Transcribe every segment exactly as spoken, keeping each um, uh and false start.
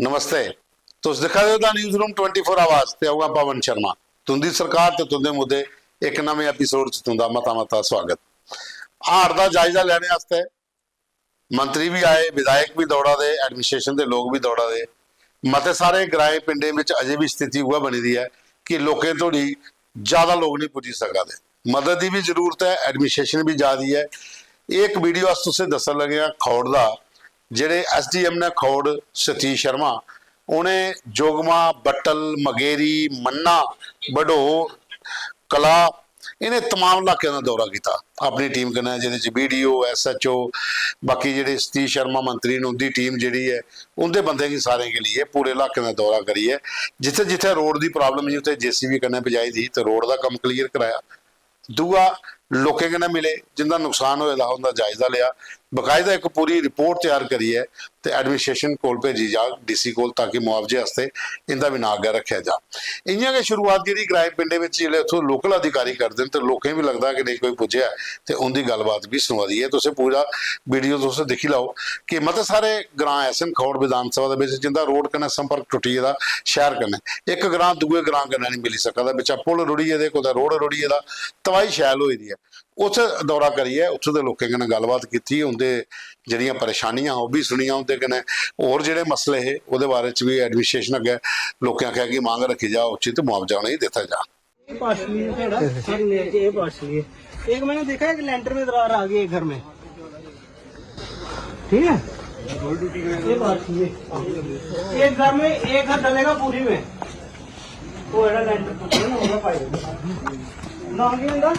नमस्ते। तुस दिक्खा दे ओ the news room twenty four आवाज ते अ'ऊं आं पवन शर्मा। तुं'दी सरकार ते तुं'दे मुद्दे इक नमें एपिसोड च तुं'दा मता मता स्वागत। हाड़ दा जायजा लैने आस्तै मंत्री बी आए, विधायक बी दौड़ा दे, एडमिनिस्ट्रेशन दे लोक बी दौड़ा दे। मते सारे ग्राएं पिंडें बिच अजें बी स्थिति उ'ऐ बनी दी ऐ कि लोकें धोड़ी ज्यादा लोक नेईं पुज्जी सका दे। मदद दी बी जरूरत ऐ, एडमिनिस्ट्रेशन बी जा दी ऐ। एह् इक वीडियो अस तुसें दस्सन लगे आं खौड़ दा, जेह्ड़े एसडीएम ने खौड़ सतीश शर्मा, उ'नें जोगमा, बट्टल, मगेरी, मन्ना, बडोह, कला, इ'नें तमाम इलाकें दा दौरा कीता अपनी टीम कन्नै, जेह्दे च बीडीओ, एसएचओ, बाकी जेह्ड़े सतीश शर्मा मंत्री न, उं'दी टीम जेह्ड़ी ऐ, उं'दे बंदें गी सारें गी लेइयै पूरे इलाकें दा दौरा करियै जित्थै जित्थै रोड दी प्रॉब्लम ही, उत्थै जेसीबी कन्नै पजाई दी ही ते रोड दा कम्म क्लीयर कराया। दूआ, लोकें कन्नै मिले, जिंदा नुकसान होए दा हा, उं'दा जायजा लेआ, बकायदा इक पूरी रिपोर्ट त्यार करियै ते एडमिनिस्ट्रेशन कोल भेजी जाग, डीसी कोल, ताकि मुआवजे आस्तै इं'दा बी नांऽ अग्गें रक्खेआ जा। इ'यां गै शुरुआत जेह्ड़ी ग्राएं पिंडें बिच जिसलै उत्थूं लोकल अधिकारी करदे न ते लोकें बी लगदा कि नेईं कोई पुज्जेआ ऐ ते उं'दी गल्लबात बी सुनोआ दी ऐ। तुसें पूरा वीडियो तुस दिक्खी लैओ कि मते सारे ग्रां ऐसे न खौड़ विधानसभा दे बिच जिंदा रोड कन्नै संपर्क टुट्टी गेदा शैह्र कन्नै, इक ग्रां दूए ग्रां कन्नै नेईं मिली सका दा, बिच्चा पुल रुढ़ी गेदे, कुतै रोड रुढ़ी गेदा, तबाही शैल होई दी ऐ। उत्थै दौरा करियै उत्थूं दे लोकें कन्नै गल्लबात कीती, उं'दे जेह्ड़ियां परेशानियां ओह् बी सुनियां, उं'दे कन्नै होर जेह्ड़े मसले हे ओह्दे बारे च बी एडमिनिस्ट्रेशन अग्गें लोकें आखेआ कि मंग रक्खी जा उचित मुआवजा उ'नेंगी दित्ता जा। ये पार्शली है ना? सर, ये, ये पार्शली है। एक मैंने देखा है कि लेंटर में दरार आ गई है घर में, ठीक है? ये पार्शली है। एक घर में एक घर डलेगा पूरी में। वो है ना, लेंटर पूरी है ना, होगा पाइप। ना आगे अंदर।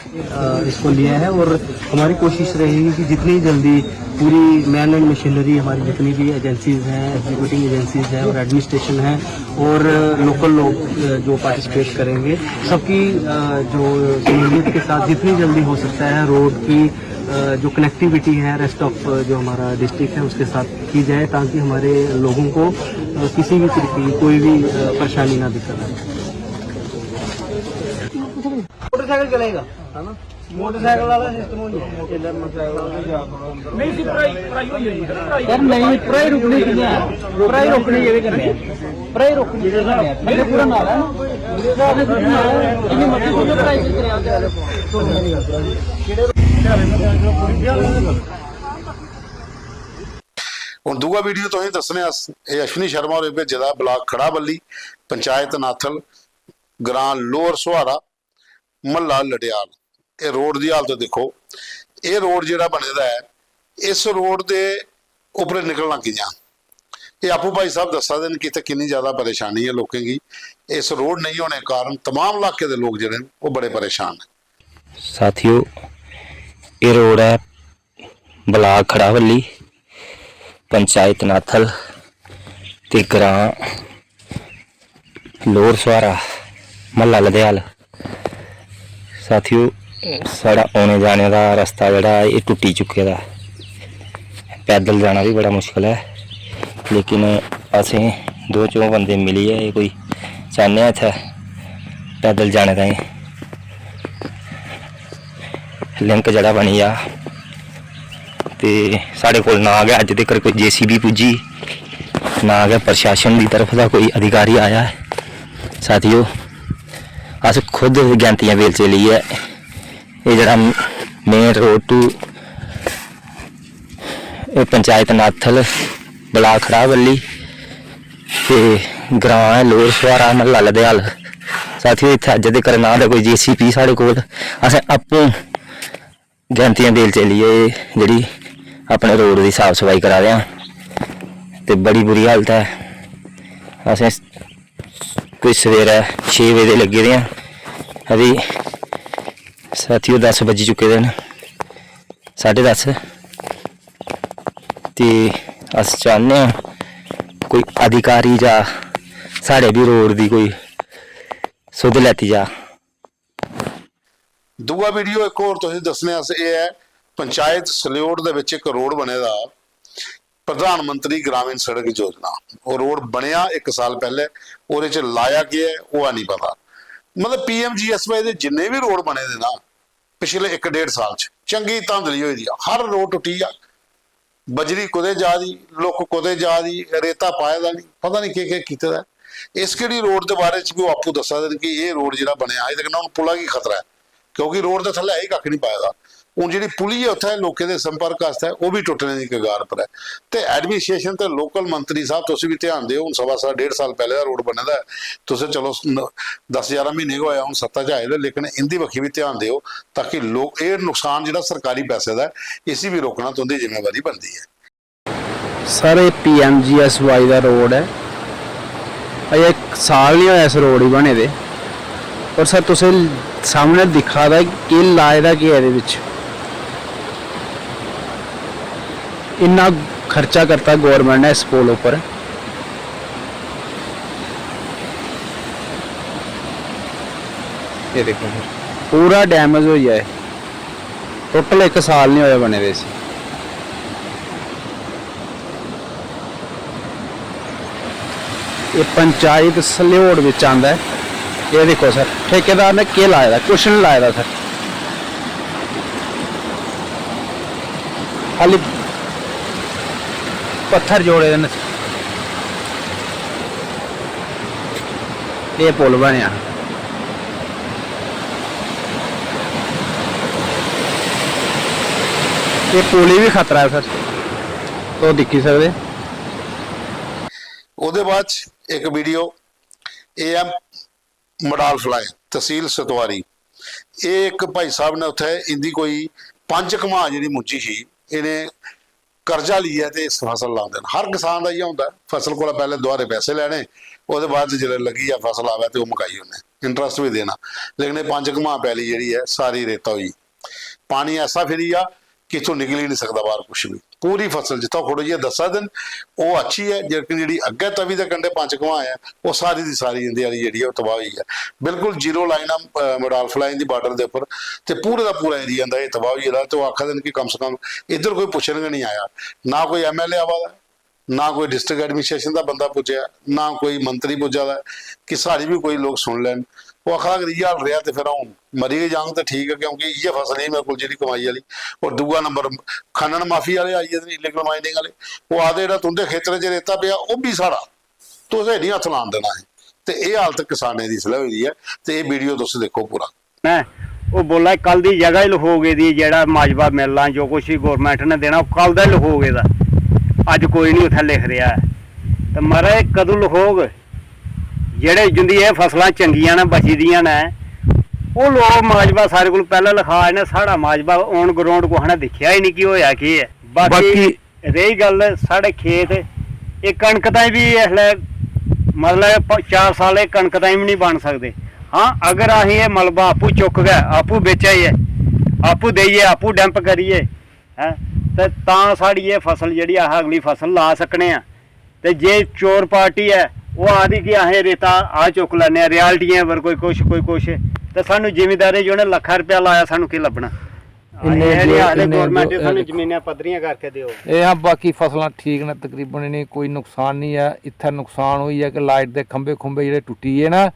अ, इसको लिया है और हमारी कोशिश रहेगी कि जितनी जल्दी पूरी मैन एंड मशीनरी, हमारी जितनी भी एजेंसीज हैं, एग्जीक्यूटिंग एजेंसीज हैं और एडमिनिस्ट्रेशन है और लोकल लोग, अ, जो पार्टिसिपेट करेंगे, सबकी, अ, जो शमूलियत के साथ जितनी जल्दी हो सकता है रोड की, अ, जो कनेक्टिविटी है रेस्ट ऑफ, अ, जो हमारा डिस्ट्रिक्ट है उसके साथ की जाए, ताकि हमारे लोगों को, अ, किसी भी तरीके की कोई भी, अ, परेशानी ना दिक्कत आए। मोटरसाइकिल चलेगा, है ना? मोटरसाइकिल वाला सिस्टम हो जाएगा। नहीं, इसी प्राई, प्राई हो जाएगी, प्राई। यार, नहीं, प्राई रुकनी कि'यां ऐ? प्राई रुकनी जेह्दे कन्नै ऐ। प्राई रुकनी जेह्दे कन्नै ऐ। थल्ले पूरा नाला ऐ ना? पूरा नाला ऐ। इन्नी मर्जी तुसें प्राई की करेआ ते हुन दूआ वीडियो तुसें दस्सने अस, एह् अश्विनी शर्मा होरें भेजे दा, ब्लाक खड़ाबल्ली, पंचायत नाथल, ग्रां लोअर सुहारा, म्हल्ला लड़ेआल। एह् रोड दी हालत दिक्खो, एह् रोड जेह्ड़ा बने दा ऐ, इस रोड दे उप्परे निकलना कि'यां? एह् आपूं भाई साहब दस्सा दे न कि इत्थै किन्नी ज्यादा परेशानी ऐ लोकें गी। इस रोड नेईं होने कारण तमाम इलाके दे लोक जेह्ड़े न, ओह् बड़े परेशान न। साथियो, एह् रोड ऐ ब्लाक खड़ावल्ली, पंचायत नाथल ते ग्रां लोअर सुहारा, म्हल्ला लदेआल। साथियो, साढ़ा औने जाने दा रस्ता जेह्ड़ा ऐ, एह् टुट्टी चुके दा ऐ। पैदल जाना बी बड़ा मुश्कल ऐ, लेकिन असें दो चौं बंदे मिलियै एह् कोई चाह्न्ने आं इत्थै पैदल जाने ताईं लिंक जेह्ड़ा बनी जा। ते साढ़े कोल ना गै अज्ज तक्कर कोई जेसीबी पुज्जी, ना गै प्रशासन दी तरफ दा कोई अधिकारी आया ऐ। साथियो, अस खुद गैंतियां बेलचे लेइयै एह् जेह्ड़ा मेन रोड टू एह् पंचायत नाथल, ब्लाक खड़ावल्ली ते ग्रां ऐ लोअर सुहारा, म्हल्ला लदेआल। साथियो, इत्थै अज्ज तक्कर ना ते कोई जेसीबी साढ़े कोल, असें आपूं गैंतियां बेलचे लेइयै एह् जेह्ड़ी अपने रोड दी साफ सफाई करा दे आं ते बड़ी बुरी हालत ऐ। असें कोई सवेरै छे बजे दे लग्गे दे आं, अभी साथियो दस बज्जी चुके दे न, साढ़े दस। ते अस चाह्न्ने आं कोई अधिकारी जां साढ़े बी रोड दी कोई सुध लैती जा। दूआ वीडियो इक होर तुसें दस्सने अस एह् ऐ, पंचायत सलेओट दे बिच इक रोड बने दा, प्रधानमंत्री ग्रामीण सड़क योजना। ओह् रोड बनेआ इक साल पैह्ले, ओह्दे च लाया केह् ऐ, ओह् है निं पता। मतलब, पीएमजीएसवाई दे जिन्ने बी रोड बने दे ना पिछले इक डेढ़ साल च, चंगी धांधली होई दी ऐ, हर रोड टुट्टी आ। बजरी कुतै जा दी, लुक्क कुतै जा दी, रेता पाए दा निं, पता निं केह् केह् कीते दा ऐ। इस केह्ड़ी रोड दे बारे च बी ओह् आपूं दस्सा दे न कि एह् रोड जेह्ड़ा बनेआ, एह्दे कन्नै हून पुला गी खतरा ऐ, क्योंकि रोड दे थल्लै है ही कक्ख निं पाए दा। हून जेह्ड़ी पुली ऐ उत्थै लोकें दे संपर्क आस्तै, ओह् बी टुट्टने दी कगार पर ऐ। ते एडमिनिस्ट्रेशन ते लोकल मंत्री साहब, तुस बी ध्यान देओ, हून सवा साल, डेढ़ साल पैह्ले दा रोड बने दा ऐ, तुसें चलो स-, न-, दस ञारां म्हीने गै होए, हून सत्ता च आए दे, लेकिन इं'दी बक्खी बी ध्यान देओ, ताकि लोक, एह् नुकसान जेह्ड़ा सरकारी पैसे दा ऐ, इसी बी रोकना तुं'दी जिम्मेवारी बनदी ऐ। सर, एह् पी एम जी एस वाई दा रोड ऐ। अजें इक साल निं होआ इस रोड गी बने दे। और सर, तुसें सामनै दिक्खा दा केह् लाए दा केह् एह्दे बिच। इन्ना खर्चा करता गौरमेंट ने इस पुल उप्पर। एह् दिक्खो सर, पूरा डैमेज होई गेआ ऐ। टोटल इक साल निं होआ बने दे इसी। एह् पंचायत सल्योड़ बिच आंदा ऐ। एह् दिक्खो सर, ठेकेदार ने केह् लाए दा, कुछ निं लाए दा सर, खाली पत्थर जोड़े दे न। एह् पुल बनेआ। एह् पुल गी बी खतरा ऐ सर, तुस दिक्खी सकदे। ओह्दे बाद च इक वीडियो, एह् ऐ मडाल फलाई, तसील सतवारी। एह् इक भाई साहब ने उत्थै इं'दी कोई पंज कमां जेह्ड़ी मुंजी ही, इ'नें कर्जा लेइयै ते इस फसल लांदे न। हर किसान दा इ'यै होंदा ऐ, फसल कोला पैह्लें दुहारे पैसे लैने, ओह्दे बाद च जिसलै लग्गी जा फसल आवै ते ओह् मकाई ओड़ने, इंटरस्ट बी देना। लेकिन एह् पंज कमां पैली जेह्ड़ी ऐ, सारी रेता होई। पानी ऐसा फिरी गेआ कि इत्थूं निकली निं सकदा बाह्र कुछ बी। पूरी फसल जित्थै खड़ोइयै दस्सा दे न, ओह् अच्छी ऐ, लेकिन जेह्ड़ी अग्गै तवी दे कंढे पंज कमां ऐ, ओह् सारी दी सारी इं'दी आह्ली जेह्ड़ी ऐ, ओह् तबाह् होई ऐ। बिल्कुल जीरो लाइन ऐ, अ, मडाल फलाई दी बार्डर दे उप्पर, ते पूरे दा पूरा एरिया इं'दा एह् तबाह् होई गेदा। ते ओह् आखा दे न कि कम से कम इद्धर कोई पुच्छन गै निं आया, ना कोई एम एल ए आवा दा, ना कोई डिस्ट्रिक्ट एडमिनिस्ट्रेशन दा बंदा पुज्जेआ, ना कोई मंत्री पुज्जा दा ऐ कि साढ़ी बी कोई लोक सुन लैन। ओह् आखा दा, "अगर इ'यै हाल रेहा ते फिर अ'ऊं मरी गै जाङ ते ठीक ऐ, क्योंकि इ'यै फसल ही मेरे कोल जेह्ड़ी कमाई आह्ली।" और दूआ नंबर, खनन माफी आह्ले आई गेदे न, इलीगल माइनिंग आह्ले। ओह् आखदे, "जेह्ड़ा तुं'दे खेतरें च रेता पेआ, ओह् बी साढ़ा, तुसें निं हत्थ लान देना असें।" ते एह् हालत किसानें दी इसलै होई दी ऐ। ते एह् वीडियो तुस दिक्खो पूरा। ऐ। ओह् बोला दी कल दी जगह ही लखोक गेदी, जेह्ड़ा माजबा मिलना, जो कुछ बी गौरमैंट ने देना, ओह् कल दा ही लखोक गेदा। अज्ज कोई निं उत्थै लिख रेहा ऐ। ते महाराज, कदूं लखोग? जेह्ड़े, जिंदी एह् फसलां चंगियां न, बची दियां न, ओह् लोक माजबा सारे कोल पैह्लें लखा दे न। साढ़ा माजबा on ground कुसै ने दिक्खेआ ही निं कि होएआ केह् ऐ। बाकी बाकी रेही गल्ल साढ़े खेत, एह् कनक ताईं बी इसलै, मतलब, प-, चार साल एह् कनक ताईं बी निं बन सकदे। हां, अगर असीं एह् मलबा आपूं चुकगै, आपूं बेचै, आपूं देइयै, आपूं डंप करियै, हैं, ते तां साढ़ी एह् फसल जेह्ड़ी अस अगली फसल ला सकने आं। ते जे चोर पार्टी ऐ, ओह् आखदी कि असें रेता आ चुक्क लैने आं, रियालटियें पर कोई कुछ, कोई कुछ, ते सानूं जिमींदारें गी उ'नें लक्खां रपेआ लाया, सानूं केह् लब्भना? इन्ने एह् निं जो-, आखदे इन्ने गौरमैंट जो-, सानूं जमीनां पद्धरियां करके देओ। एह् हां, बाकी फसलां ठीक न, तकरीबन इ'नें कोई नुकसान निं ऐ। इत्थै नुकसान होई ऐ कि लाइट दे खंभे खुंभे जेह्ड़े टुट्टी गे न,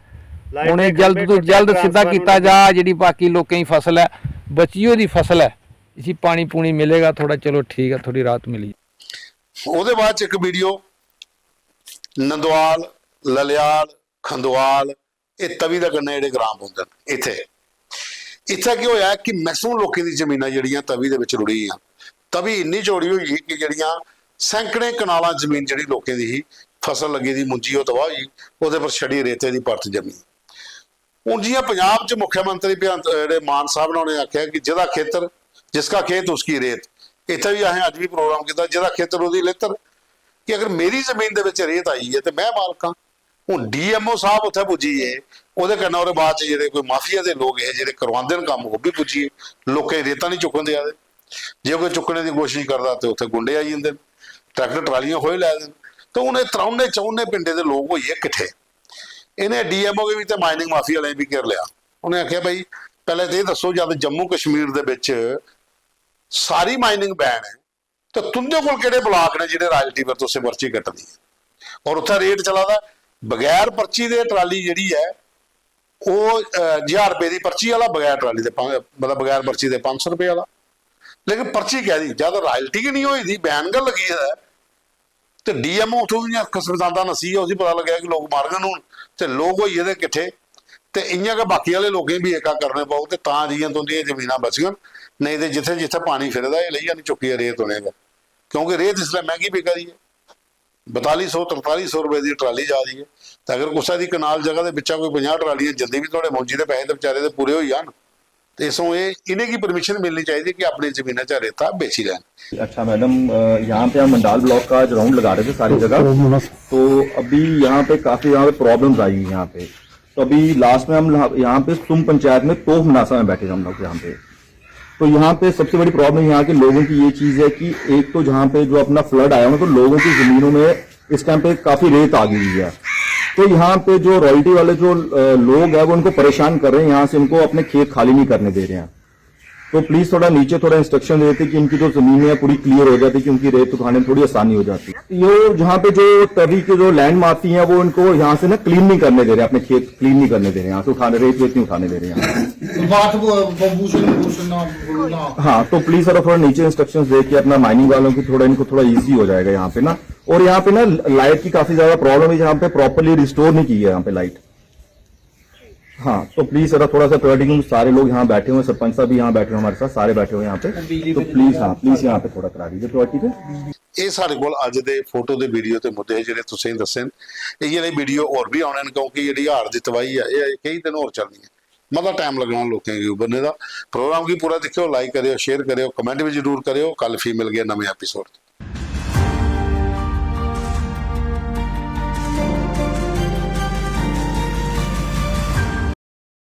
लाइट उ'नें दे जल्द खंभे तो टुट्टे, जल्द सिद्धा ट्रांसफार्मर कीता जा। जेह्ड़ी बाकी लोकें दी फसल ऐ, बची होई दी फसल ऐ, इसी पानी पूनी मिलेगा थोह्ड़ा, चलो ठीक ऐ, थोह्ड़ी राहत मिली। ओह्दे बाद च इक वीडियो नंदवाल, ललेआल, खंदवाल, एह् तवी दे कन्नै जेह्ड़े ग्रां पौंदे न इत्थै। इत्थै केह् होएआ कि मैक्सिमम लोकें दी जमीनां जेह्ड़ियां तवी दे बिच रुढ़ी गेइयां। तवी इन्नी चौड़ी होई गेई कि जेह्ड़ियां सैकड़ें कनालां जमीन जेह्ड़ी लोकें दी ही, फसल लग्गी दी, मुंजी ओह् तबाह् होई गेई, ओह्दे पर छड़ी रेते दी परत जम्मी। हून जि'यां पंजाब च मुख्यमंत्री भगवंत, जेह्ड़े मान साहब ने उ'नें आखेआ कि "जेह्दा खेतर, जिसका खेत उसकी रेत", इत्थै बी असें अज्ज बी प्रोग्राम कीता, "जेह्दा खेतर ओह्दी लेतर", कि अगर मेरी जमीन दे बिच रेत आई ऐ ते में मालक आं। हून डी एम ओ साहब उत्थै पुज्जी गे, ओह्दे कन्नै ओह्दे बाद च जेह्ड़े कोई माफिया दे लोक हे जेह्ड़े करोआंदे न कम्म, ओह् बी पुज्जी गे। लोकें गी रेता निं चुक्कन देआ दे, जे कोई चुक्कने दी कोशश करदा ते उत्थै गुंडे आई जंदे न, ट्रैक्टर ट्रालियां खोही लै दे न। ते हून एह् त्रौने चौने पिंडें दे लोक होई गे किट्ठे। इ'नें डी एम ओ गी बी ते माइनिंग माफिया आह्लें गी बी घेरी लेआ। उ'नें आखेआ, "भाई, पैह्लें ते एह् दस्सो, जद जम्मू कश्मीर दे बिच सारी माइनिंग बैन ऐ, ते तुं'दे कोल केह्ड़े ब्लाक न जेह्ड़े रायल्टी पर तुसें पर्ची कट्टनी ऐ? और उत्थै रेट चला दा, बगैर पर्ची दे ट्राली जेह्ड़ी ऐ, ओह्, अ, ज्हार रपेऽ दी पर्ची आह्ला, बगैर ट्राली दे पं-, मतलब, बगैर पर्ची दे पंज सौ रपेऽ आह्ला।" लेकिन पर्ची कैह्दी? जद रायल्टी गै निं होई दी, बैन गै लग्गी गेदा ऐ, ते डीएमओ उत्थूं इ'यां खसमसांदा नस्सी गेआ, उसी पता लग्गेआ कि लोक मारङन हून, ते लोक होई गेदे किट्ठे। ते इ'यां गै बाकी आह्ले लोकें गी बी एका करने पौग, ते तां जाइयै तुं'दियां जमीनां बचङन। नेईं ते जित्थै जित्थै पानी फिरे दा, एह् लेई जानी चुक्कियै रेत उ'नें गै, क्योंकि रेत इसलै मैंह्गी बिका दी ऐ। बताली सौ, तरताली सौ रपेऽ दी ट्राली जा दी ऐ, ते अगर कुसै दी कनाल जगह दे बिच्चा कोई पंजाह् ट्रालियां जंदी बी थुआढ़े मौंजी दे पैसे ते बेचारे दे पूरे होई जान, ते इस, एह्, इ'नेंगी परमिशन मिलनी चाहिदी कि अपनी जमीना चा रेता बेची लैन। अच्छा मैडम, अ, यहाँ पे हम मंडाल ब्लॉक का आज राउंड लगा रहे थे सारी जगह, तो अभी यहाँ पे काफी यहाँ पे प्रॉब्लम्स आई हुई यहाँ पे। तो अभी लास्ट में हम लहा- यहाँ पे सुम पंचायत में तोफ मनासा में बैठे थे हम लोग यहाँ पे। तो यहाँ पे सबसे बड़ी प्रॉब्लम यहाँ के लोगों की ये चीज है कि एक तो जहाँ पे जो अपना फ्लड आया हुआ, तो लोगों की जमीनों में इस टाइम पे काफी रेत आ गई हुई है। तो यहाँ पे जो रॉयल्टी वाले जो अ, लोग हैं, वो उनको परेशान कर रहे हैं, यहाँ से उनको अपने खेत खाली नहीं करने दे रहे हैं। तो प्लीज थोड़ा नीचे थोड़ा इंस्ट्रक्शन दे देते कि इनकी जो जमीन है पूरी क्लियर हो जाती, क्योंकि रेत उठाने में थोड़ी आसानी हो जाती। ये जहाँ पे जो तवी के जो लैंड माफी है, वो इनको यहाँ से ना क्लीन नहीं करने दे रहे, अपने खेत क्लीन नहीं करने दे रहे, यहाँ से उठाने, रेत वेत नहीं उठाने दे रहे यहाँ। बात वो वो भूषण भूषण ना बोलना। हाँ, तो प्लीज थोड़ा थोड़ा नीचे इंस्ट्रक्शंस दे के अपना माइनिंग वालों की थोड़ा, इनको थोड़ा ईजी हो जाएगा यहाँ पे ना। और यहाँ पे ना लाइट की काफी ज्यादा प्रॉब्लम है, यहाँ पे प्रॉपरली रिस्टोर नहीं की है यहाँ पे लाइट। हाँ, तो प्लीज जरा थोड़ा सा प्रायोरिटी, क्योंकि सारे लोग यहाँ बैठे हुए हैं, सरपंच साहब भी यहाँ बैठे हुए हैं हमारे साथ, सारे बैठे हुए हैं यहाँ पे। तो प्लीज, हाँ, प्लीज यहाँ पे थोड़ा करा दीजिए प्रायोरिटी पे। ਇਹ ਸਾਡੇ ਕੋਲ ਅੱਜ ਦੇ ਫੋਟੋ ਦੇ, ਵੀਡੀਓ ਤੇ ਮੁੱਦੇ ਜਿਹੜੇ ਤੁਸੀਂ ਦੱਸੇ ਨੇ। ਇਹ ਜਿਹੜੇ ਵੀਡੀਓ ਹੋਰ ਵੀ ਆਉਣੇ ਨੇ, ਕਿਉਂਕਿ ਜਿਹੜੀ ਹਾੜ ਦੀ ਤਬਾਹੀ ਆ, ਇਹ ਕਈ ਦਿਨ ਹੋਰ ਚੱਲਣੀ ਹੈ। ਮਤਾ ਟਾਈਮ ਲੱਗਣਾ ਲੋਕਾਂ ਨੂੰ ਉਭਰਨੇ ਦਾ। ਪ੍ਰੋਗਰਾਮ ਕੀ ਪੂਰਾ ਦੇਖਿਓ, ਲਾਈਕ ਕਰਿਓ, ਸ਼ੇਅਰ ਕਰਿਓ, ਕਮੈਂਟ ਵੀ ਜ਼ਰੂਰ ਕਰਿਓ। ਕੱਲ ਫਿਰ ਮਿਲ ਗਏ ਨਵੇਂ ਐਪੀਸੋਡ।